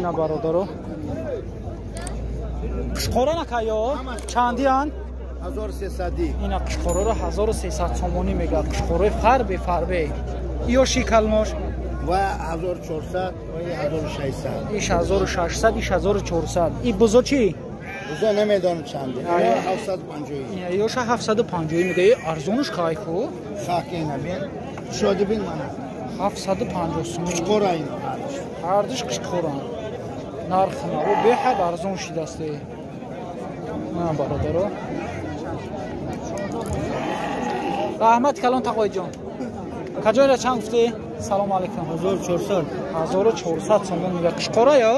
Ина бародаро. Қишқора накайё? Чандиян? 1300. Ина қишқораро 1300 сомонӣ мегӯяд. Қишқораи фарбе фарбе. Ё ши калмош? Ва 1400 ва 1600. Иш 1600, иш 1400. И бузо чӣ? Бузо намедонам чанде. 750. Ёша 750 мегӯяд. Арзонуш кай ху? Хак ина бин. Шоди бин мана. 750 сомон. Қишқора ина. Ҳардуш қишқора. Нархи наво беҳад арзон шидаст. На бародаро. Раҳмат калон тақоиҷон. Каҷоира чанд гуфтӣ? Салом алейкум. 1400. 1400 сомон мегӯяд. Қишқора ё?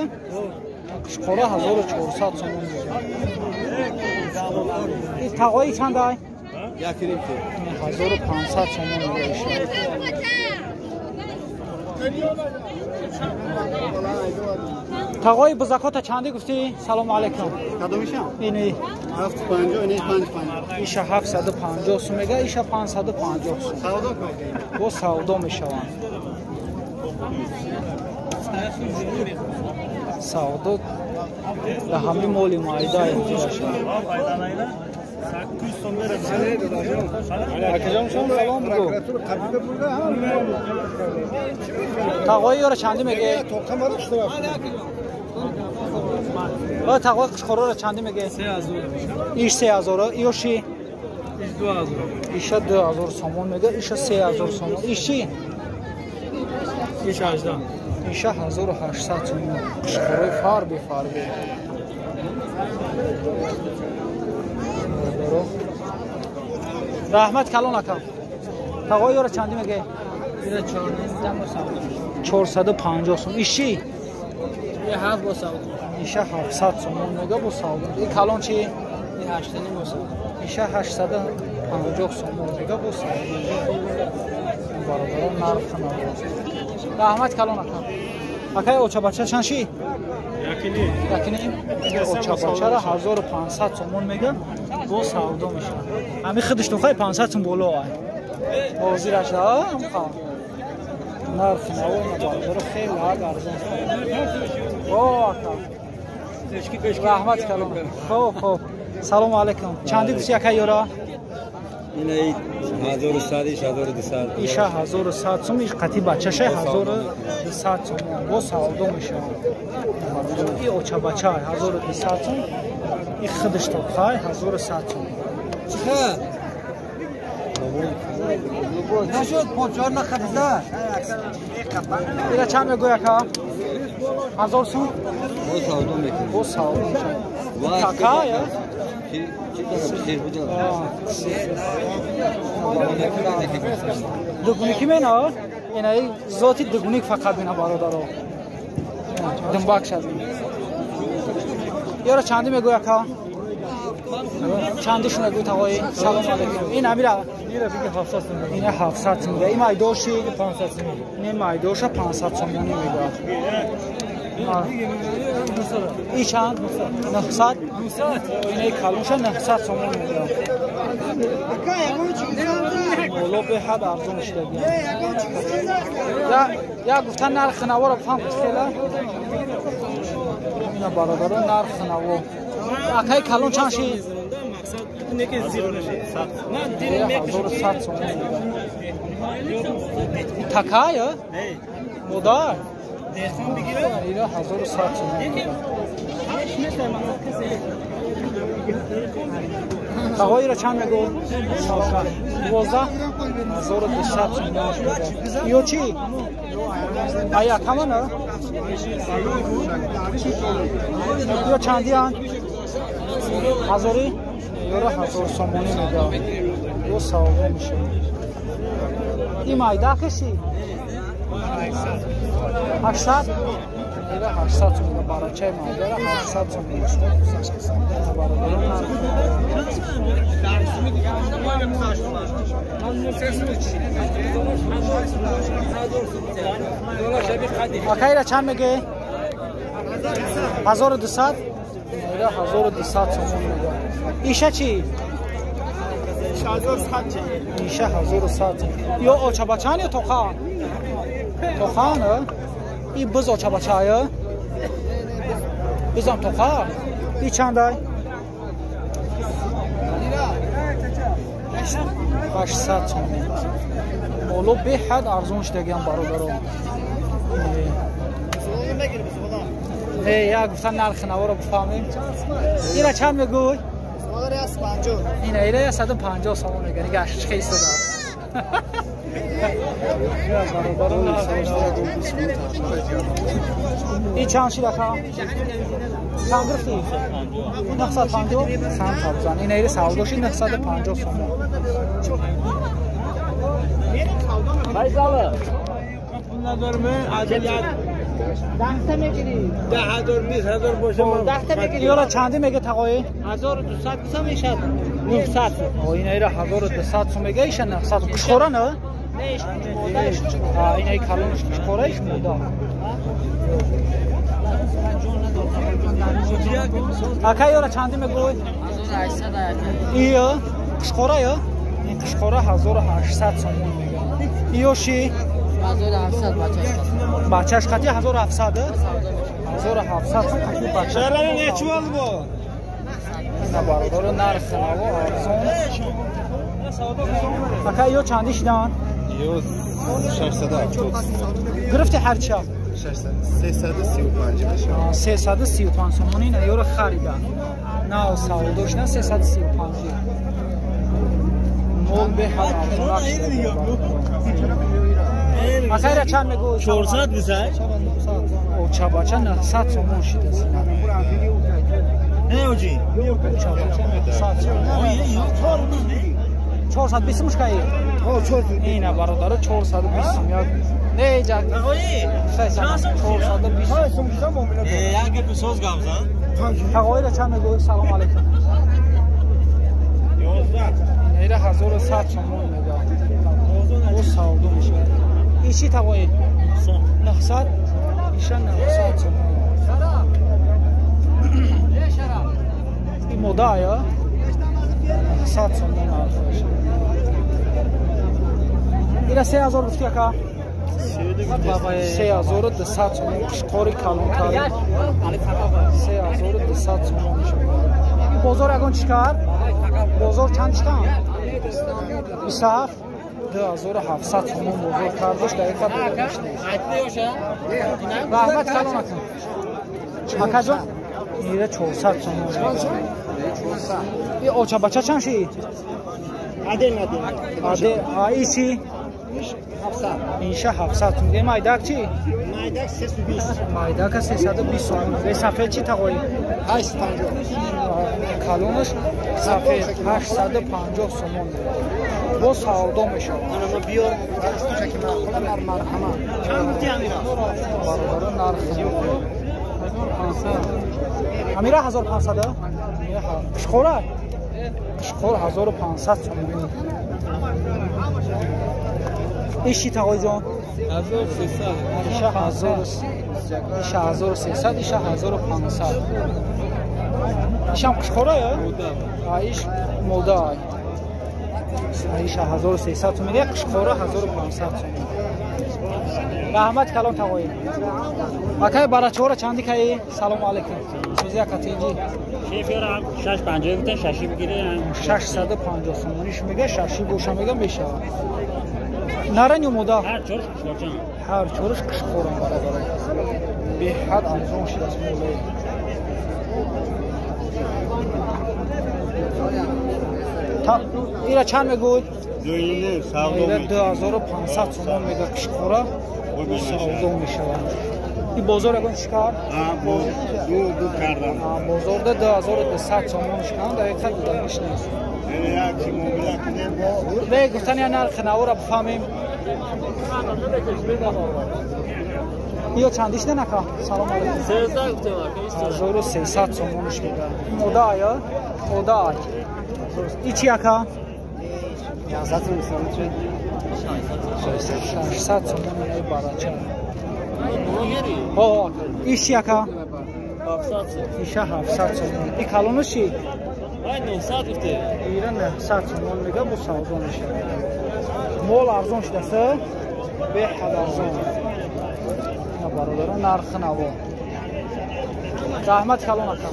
Қишқора 1400 сомон мегӯяд. И тағои чанд ай? 1500 сомон мегӯяд. Тағои бузакота чанди гуфтӣ? Салом алейкум. Кадомишам? Ини 750, ини 550. Иша 750 сум мегӯяд, иша 550 сум. Савдо кун. Бо савдо мешаванд. Савдо дар ҳамаи моли майда интизор. Акаҷон салом бигӯ. Тағои ёра чанди мегӯяд? Ва тағои қишқораро чанди мегӯяд? 3000. Иш 3000, ё ши? Иш 2000. Иша 2000 сомон мегӯяд, иша 3000 сомон. Иш чӣ? Иш 18. Иша 1800 сомон. Қишқораи фарбе фарбе. Раҳмат калон ака. Тағои ёра чанди мегӯяд? 450 сом. Иш чӣ? Иша 700 сомон мегӯяд бо савдо. И калон чӣ? Иша 850 сомон мегӯяд бо савдо. Бародарон нарх навост. Раҳмат калон ака. Акай очабача чанд ши? Якиним. Очабачара 1500 сомон мегӯяд бо савдо мешавад. Ҳами худаш тухай 500 сом боло ай. Ҳозираш амқа. Нархи наво бародаро хеле арзон. О ака. Раҳмат калон. Хоб хоб. Салому алейкум. Чанди гуфти акай ёра? Ина 1100, 1200. Иша 1100 сом, иш қати бачаша 1200 сом. Бо савдо мешавад. И очабача 1200 сом, и худаш тохай 1100 сом. Чиха? Нашуд подшоҳ нахарида. Ира чанд мегӯй ака? 1000 сом? Бо савдо мекунем. Бо савдо мешавад. Кака я? Дугуники мена? Инаи зоти дугуник фақат мена бародаро. Думбак шад. Ёра чанди мегӯй ака? Чандиш мегӯй тағои? Салом алейкум. Ин амира? Ира 700 сом. Ина 700 сом. Ин майдоши 500 сом. Ин майдоша 500 сомонӣ мегӯяд. И чанд? 900? Инаи калонша 900 сомон мегӯяд. Боло беҳад арзон шудагиям. Я гуфтан нархи наворо бифаҳм хела. Ина бародаро нархи наво. Акай калон чанд ши? 1100 сомон мегӯяд. Така ё? Модар? Ира 1100 сомон. Тағоиро чанд мегӯ? 12 1200 сомон. Ё чӣ? Ая камана? Ё чандиян? Ҳазори? Ёра 1000 сомонӣ мегӯяд. Ё савдо мешавад. И майда киши? 800? Ира 800 сомон. Барачаи майдара 800 сомон. Акайра чанд мегӯӣ? 1200? Ира 1200 сомон мегӯяд. Иша чӣ? Иша 1100. Ё очабачан ё тоқан? Тоқан? И биз очабачая? Бизам тоқа. И чандай? 800 сомон. Моло беҳад арзон шудагиам бародаро. Не, як гуфтан нархи наворо бифаҳмем. Ира чанд мегӯй? Ина ира 150 сомон мегӯяд. Гашт чӣ истодааст. И чанд шид ака? Чанд гирифтӣ? 950? Чанд табзан. Ина ира савдо шид 950 сомон. Ёра чанди мега тағои? 1200 сом мешад. 900. Ина ира 1200 сом мега, иша 900. Қушқора на? Не, иш мода иш. Ина калонш қушқора иш мода. Ака ёра чанди мегӯй? 1800. Ия қушқора ё? Ин қушқора 1800 сомон мега. Иё ши? 1700 бачаш. Бачаш қати 1700? 1700 сом қати бача. Шарани нечи бол бо? На бародаро нархи наво арзон. Ака ё чанди шидан? Ё 670. Гирифти ҳарча? 335 мешавад. 335 сомонӣ ина ёро харида. На савдо шидан 335. Мол беҳад арзон. Акайра чанд мегӯй? 400 бизай? Очабача 900 сомон шидааст. Не оҷи? Очабача 900 сомон. 420 мушкаи? Ина бародаро 420 сом. Не ҷа. 420 сом. Як гапи соз гап зан. Тағоира чанд мегӯй? Салом алейкум. 11. Ина 1100 сомон мега. О савдо мешавад. Иши тағои? 900. Иша 900 сомон. И мода ая? 900 сомон арзиш. Ира 3000 гуфти ака? 3200 сомон. Қушқори калонтари. 3200 сомон мешавад. Ин бозор ягон чӣ кард? Бозор чанд чикан? 27. 2700 сомон бозор кардош, дақиқа додамиш нест. Раҳмат калон акун. Акаҷон, ира 400 сомон. И очабача чанд шид? Аде, а иши? 700. Иша 700 сом. Е майдак чи? Майдак 320. Майдака 320 сом. Е сафед чи тағои? 850. Калонаш сафед 850 сомон. Бо савдо мешавад. Ана биёр, шаки маъқула марҳамат. Чанд гуфти амира? Бародаро нарх амира 1500? Қушқора? Қушқор 1500 сомон. Иши тағоиҷон? 1300. Иша 1300, иша 1500. Ишам қушқора ё? Иш мода. Иша 1300 сомон, қушқора 1500 сомон. Раҳмат калон тағои. Акай барачора чанди каи? Салому алейкум. Сӯзи ака тинҷи. Шефера 650 гуфтан, 6 бигире. 650 сомониш мега, 6 боша мега мешавад. Наран ё мода? Ҳар чорш қишқорчан. Ҳар чорш қишқоран бародаро. Беҳад арзон шудааст молои. Ира чанд мегӯй? Ира 2500 сомон мега қишқора. Савдо мешавад. И бозор ягон чӣ кард? Ду кардам. Бозорда 2200 сомон шикан, дар як дудагиш нест. Бе гуфтани я нархи навора бифаҳмем. Ё чандиш нака? Салом алейкум. 1300 сомонш мега. Мода ая? Мода ай. И чи ака? 600 сомон инаи барача. О, иш чи ака? Иша 700 сомон. И калонаш чи? 900 гуфте. Ира 900 сомон мега, бо савдо мешавад. Мол арзон шудааст, беҳад арзон. Ина бародарон нархи наво. Раҳмат калон ака.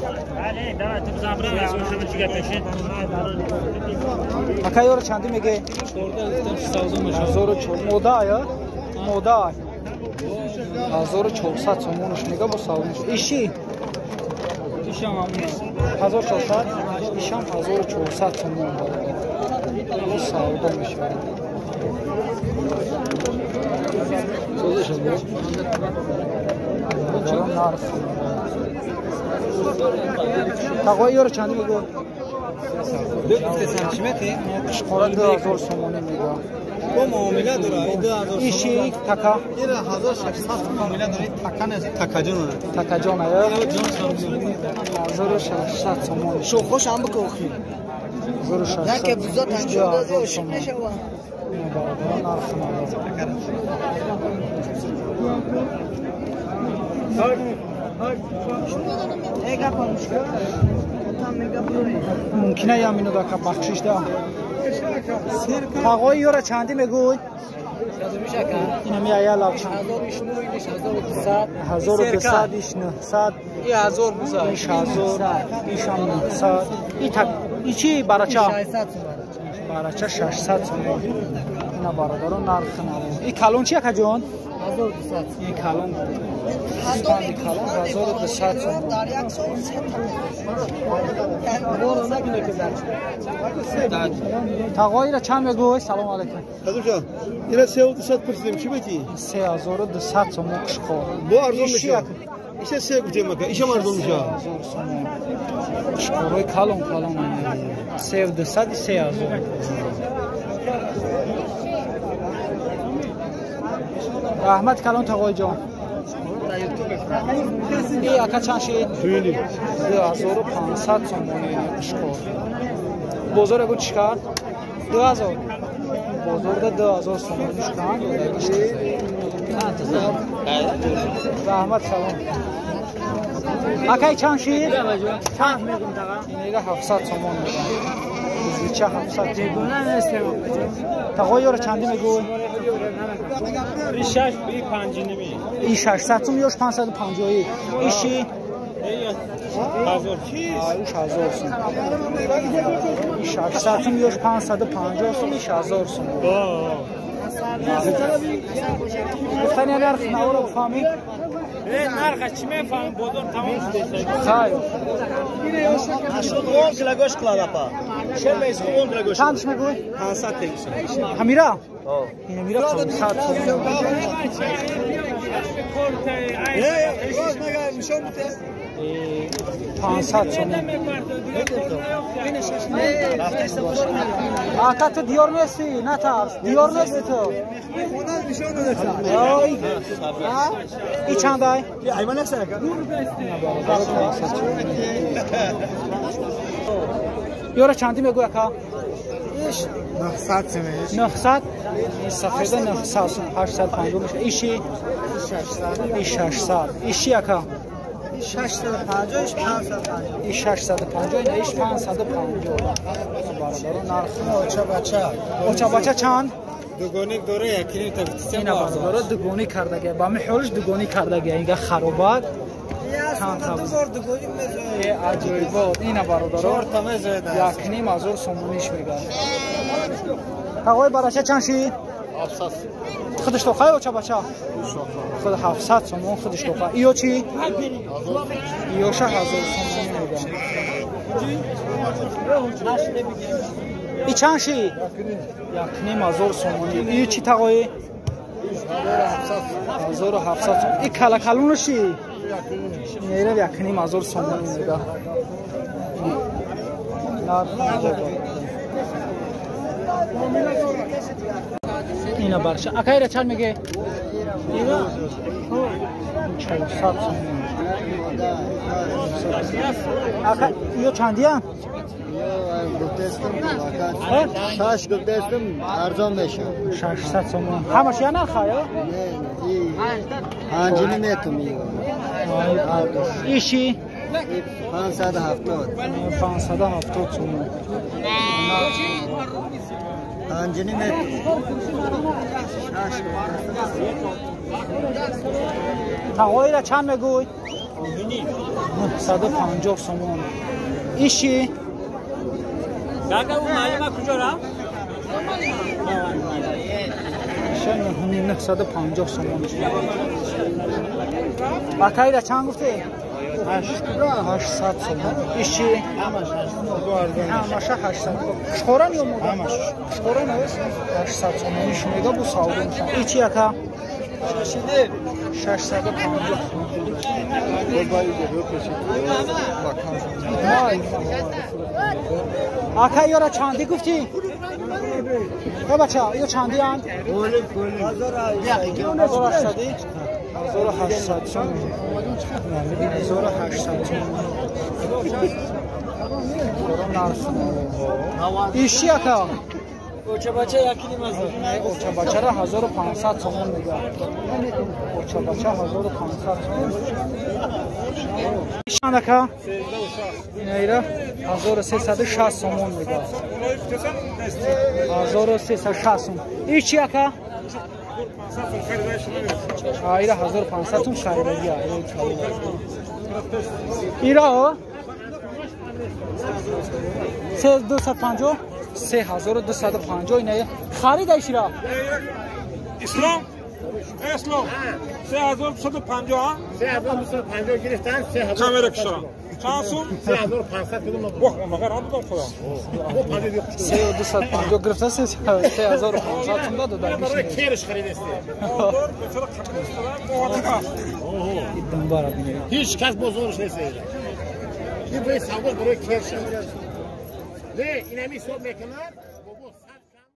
Ака ёро чанди меге? 1400 мода ая? Мода. 1400 сомонаш мега бо савдо. Иши? Ишам 1400, ишам 1400 сомон. Бо савдо мешавад. Нарх. Тағои ёро чанди мегӯ? Қишқора 2000 сомонӣ мегӯ. Бо муомила дора, 2000. Иши така? Ира 1600 муомила дора, така не, такаҷон. Такаҷон ая? 1600 сомонӣ. Шӯхош ҳам бикӯ охи. 1600. Яке буза танҷода ошиқ мешава. Нарх мумкина я минут ака бахшиш да. Тағои ёра чанди мегӯй? Инами ая лав чанд? 1200 иш 900 иш 1000 иш 900. И так и чи барача? Барача 600 сомон. Ина бародаро нарх наво. И калон чи ака ҷон? 1200. И калон. Панди калон 1200 сомон. Дар як сол се та. Тағоира чанд мегӯй? Салом алейкум. Хазурҷон, ира 3200 пурсидем, чӣ метӣ? 3200 сомон қишқор. Бо арзон мешавад. Иша се гуфтем ака, ишам арзон мешавад. 1000 сомон. Қишқорҳои калон калон. 3200 3000. Раҳмат калон тағои ҷон. И ака чанд шид? 2500 сомони қишқор. Бозор ягу чӣ кард? 2000. Бозорда 2000 сомониш канд. Раҳмат салом. Акай чанд шид? Чанд мегум таға? Инега 700 сомон мегам. Бузича 700 сомон. Тағои ёро чанди мегӯй? И 6 и 5 ними. И 600 сом ёш 550. Иши? 1000 чиз? Уш 1000 сом. И 600 сом ёш 550 сом, иш 1000 сом. Гуфтани нарх наворо фаҳмӣ? Нарха чӣ мефаҳмам, бозор тамом шуда. Хайр. 10 кило гӯшт қилад апа. Шер 10 кило гӯшт. Чандш мегӯй? 500 тегиша. Ҳамира? Ҳамира 500 сом. 500 сом. Ака ту диёр нести, натарс. Диёр нести ту. Ой. И чандай? Ёра чанди мегӯй ака? 900 сомон. 900? Ин сафеда 900 сом, 850 мешавад. Иши? 600. И 600. Иши ака? 650, 550. И 650, ина иш 550. Бародаро нарх. Оча бача. Оча бача чанд? Дугоник дора якиним та гуфтисем. Ина бародаро дугони кардага. Ба ми ҳолиш дугони кардага. Инга харобат. Чанд та бор дугони мезояд. Э аҷоибот. Ина бародаро. 4 та мезояд. 1.5 ҳазор сомониш мега. Тағои барача чанд шид? 700. Худаш тоқа ё оча бача? Худ 700 сомон худаш тоқа. Иё чӣ? Иёша 1000 сомон мега. И чанд шид? 1.5 ҳазор сомонӣ. И чӣ тағои? 1700 сом. И калакалуну ши? Нера 1.5 ҳазор сомонӣ мега. Нарх ина барша. Ака ира чанд меге? Ира 400 сомон. Ака ё чандия? Шаш гуфтестам арзон мешавад. 600 сомон. Ҳамаш я нарха ё? Не, панҷини метум ё. Иши? 570. 570 сомон. Панҷини метум. Тағоира чанд мегӯй? 950 сомон. Иши? Гага у малима куҷо рафт? Иша 950 сомон. Акайра чанд гуфте? 800 сомон. Иши? Ҳамаша 800. Қушқоран ё мода? Қушқоран аст? 800 сомон. Иш мега бу савдо мешавад. Ичи ака? 650 сомон. Ака ёра чанди гуфтӣ? Э бача, ё чанди анд? 1800. 1800 сомон. 1800 сомон. Иши ака? Очабача 1.5. Очабачара 1500 сомон мегӯяд. Очабача 1500 сомон. Ишанд ака? Инаира 1360 сомон мегӯяд. 1360 сомон. Иш чи ака? Ира 1500 сом харидагия. Ира 3250 3250 инаи харида ишира. Ислом Ислом 3250 3250 гирифтан 3000 камера кушам. Чанд сум? 3500 кудум. Вох, магар андам худам. 3250 гирифта 3500 сум дада. Барои керш харидасти. Думбара бинед. Ҳеҷ кас бозорш нест. Ин барои савдо барои керш. Не, инами ҳисоб мекунад.